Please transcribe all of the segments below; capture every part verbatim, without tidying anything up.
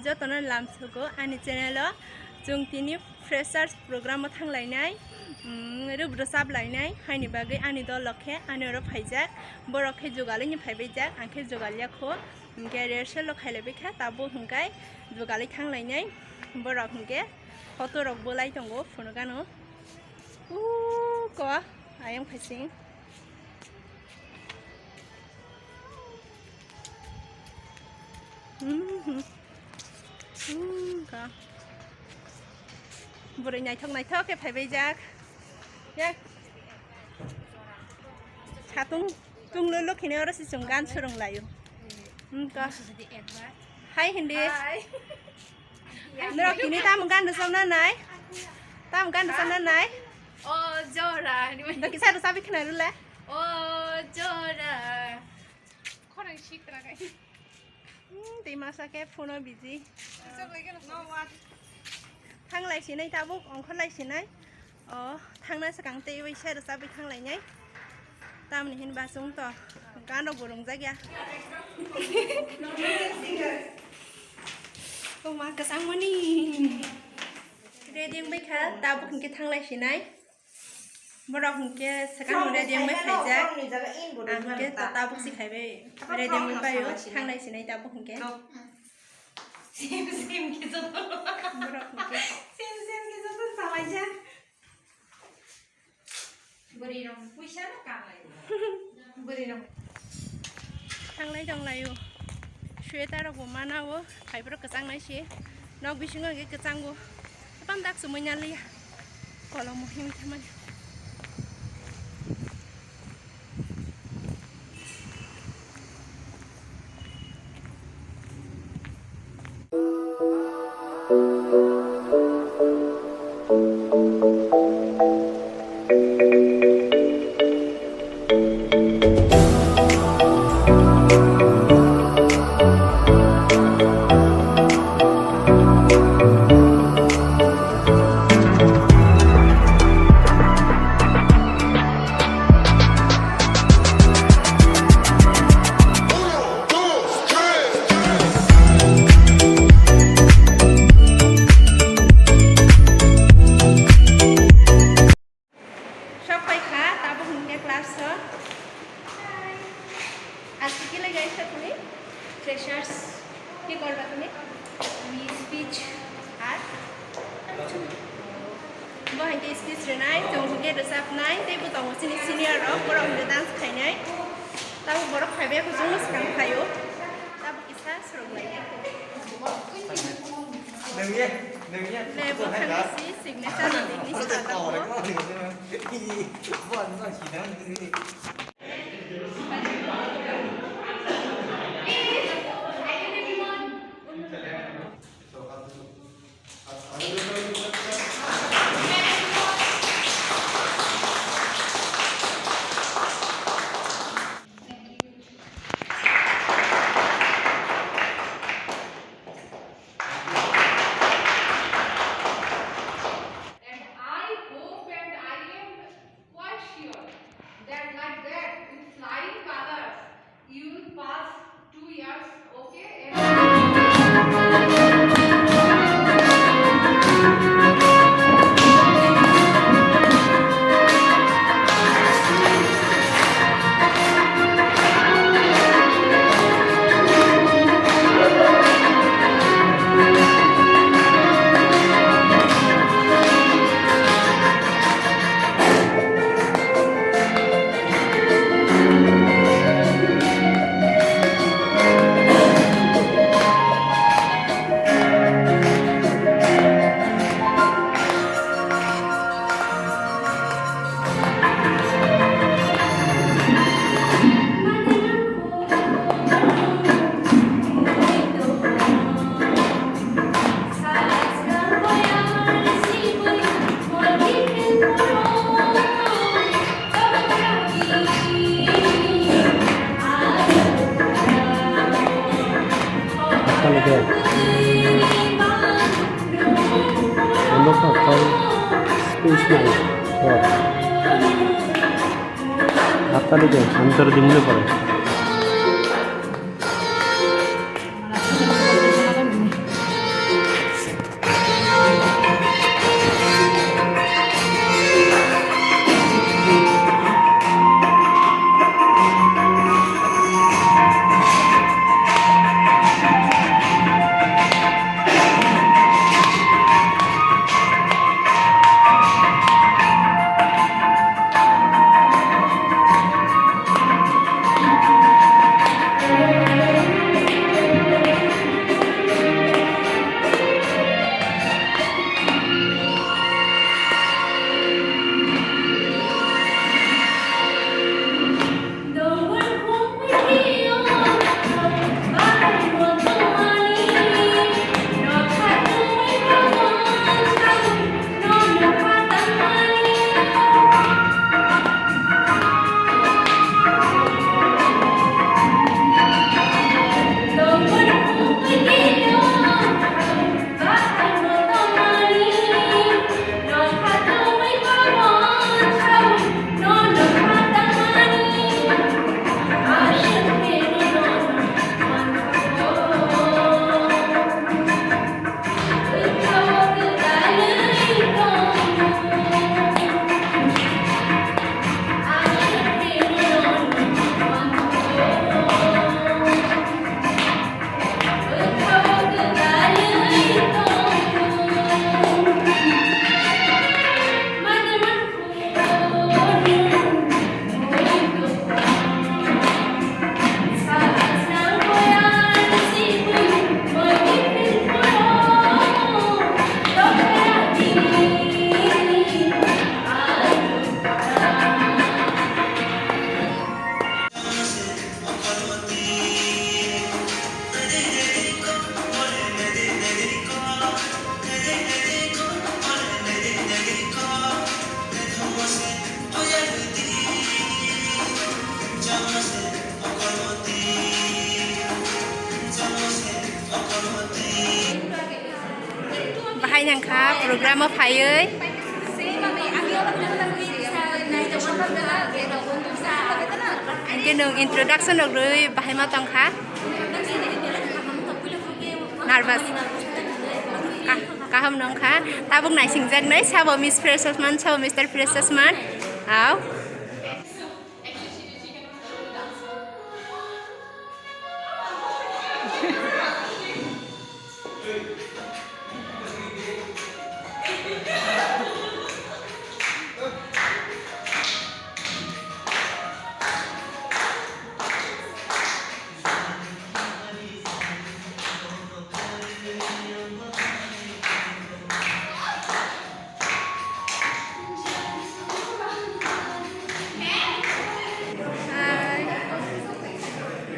Jotono lamsogo ani channel o. Chwng tini freshers program o thanglainai, mm, rwb rwchap lainai, haini bagwi ani dol rok khe ani oro phaijak. Borok khe jugalini phaibaijak, ang khe jugal ya kho. Hinkhe rehearsal rok khailaibai kha, tabuk hinkhe jugalwi thanglainai. Borok hinkhe photo rok bolai tongo, phunuk ano. Uko ayang phaising. Mhm. Hmm, ka. Bwrwi naithok naithok khe phaibaijak. Ya. Khatung tung lulu khini oro se chwng gan swrwng laio. Hmm, ka. Hai hindi. Hai. Norok tini tamo gan rwchapna nai? Tamo gan rwchapna nai? O jora. Da kisa rwchapwi khna rwle. O jora. Khorang sitra kai. Hmm, tei masa khe phone o busy. Thang lai sinai tabuk, ongkhor lai sinai. O, thangna swkang tei waisa rwchapwi thang lainai. Tamni hinba chwng to gan rok bo rwngjakya. Tongma kwchangmani. Ready wngbai kha, tabuk hinkhe thang lai sinai. Borok hinkhe swkang ready wngbai khaijak. Ang hinkhe tabuk si khaibai ready wngbai paio, thang lai sinai tabuk hinkhe. Sim sim khe joto. Borok hinkhe. Sim sim khe joto salaijak. Bwrwi rok puisa no kanglai. Bwrwi rok. Thanglai tonglaio. Sweater rok bo mana o, phaibrok kwchang nai se. Nok bisingo hwnkhe kwchango. Tamo dak chumui naliya. Kolomo himwi thamani. Sok pai kha, tabuk hinkhe class o. Hi. Ajke ki lage aisa tumi? Freshers. Ki korba tumi? Ami speech. Ar? Bo hinkhe speech rwnai, chwng hinkhe rwchapnai, tei bo tongo chini senior rok, borok hinkhe dance khainai. Tabuk borok phaibai kho, chwngno swkang phaio. Tabuk kisa swrwng lai. Nungya, nungya. Le, bo thangwi si signature rwdi, list rwdi. And I hope and I am quite sure that like that, with flying colors, you will pass two years, okay? And Asal ke. Ano ka kau space nai. Apa ni ke? Antar jumlah pada. Program o phaiwi. Hwnkhe nwng introduction rok rwwi bahai ma tongkha. Nervous. Ka-, kaham nongkha. Tabuk naisingjaknai, sabo Miss Freshers Month, sabo Mister Freshers Month. Au. Hai.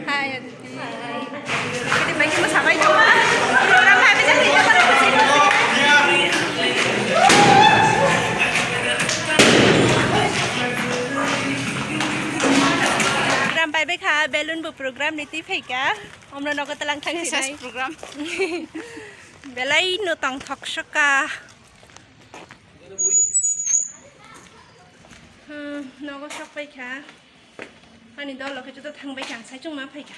Hai, Aditi. Hai. Aditi, bai khe mosabai tongma. Program hai bijak ni jaga. Program bai bai kha, balloon bo program ni twi phai kha. Omno nogo talang thang Freshers sinai. Program. Belai no tong thok saka. Hmm, nogo sok pai kha. Ani dol khe joto thang bai kha, ang sai chungma phai kha.